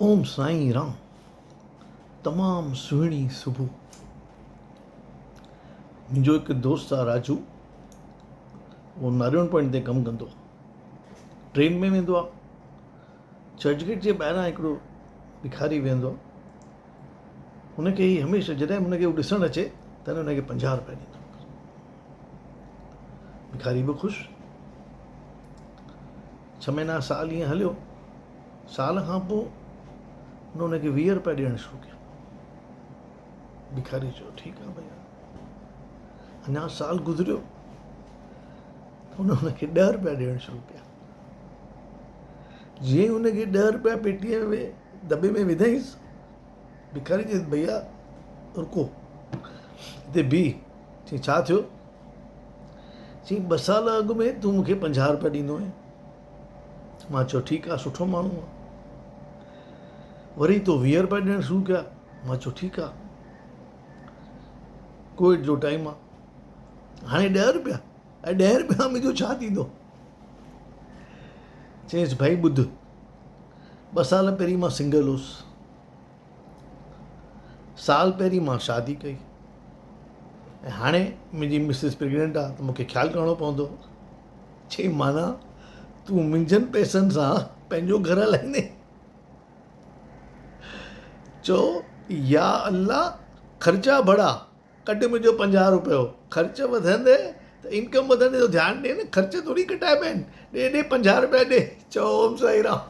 اوم سائين رام تمام سهڻي صبح منهنجو هڪ دوست آ راجو اهو ناريون پوائنٽ تي ڪم ڪندو آ ٽرين ۾ ويندو آ چرچ گيٽ جي ٻاهران هڪڙو بکاري ويهندو آ هن کي هي هميشه جڏهن هن کي هو ڏسڻ اچي تڏهن هن کي 50 روپيا ڏيندو بکاري به خوش ڇهه مهينا سال ائين هليو. سال کان پوء هن ان کي 20 روپيا ڏيڻ شروع ڪيا. بکاري چيو ٺيڪ آ ڀئي اڃا سال گذريو هن ان کي 10 روپيا ڏيڻ شروع ڪيا. جيئن هن کي 10 روپيا پيٽيء ۾ دٻي ۾ وڌائينس، بکاري چيس ڀئيا رڪو هتي بيهه. چيائين ڇا ٿيو؟ چيائين ٻه سال اڳ ۾ تون مون کي 50 روپيا ڏيندو هئين. مان چيو ٺيڪ آ سٺو ماڻهو آ. وري تو 20 روپيا ڏيڻ شروع ڪيا. مان چيو ٺيڪ آ ڪووڊ جو ٽائيم آ. هاڻي 10 روپيا ۽ 10 روپيا منهنجو ڇا ٿيندو؟ چيس ڀائي ٻڌ ٻه سال پهرين مان سنگل هوس. سال پهرين مان شادي ڪئي ۽ هاڻي منهنجي مسز پريگننٽ آ ته مونکي خيال ڪرڻو پوندو. چئي معنيٰ تون منهنجن پئسن سان پنهنجو گهر هلائيندين؟ چئو يا الله خرچا بڙها ڪڍ منهنجو 50 روپيو خرچ وڌندي ته انڪم وڌندي تو ڌيان ڏي نه خرچ ٿوري گهٽائبا آهن ڏي ڏي 50 روپيا ڏي. چئو اوم سائين رام.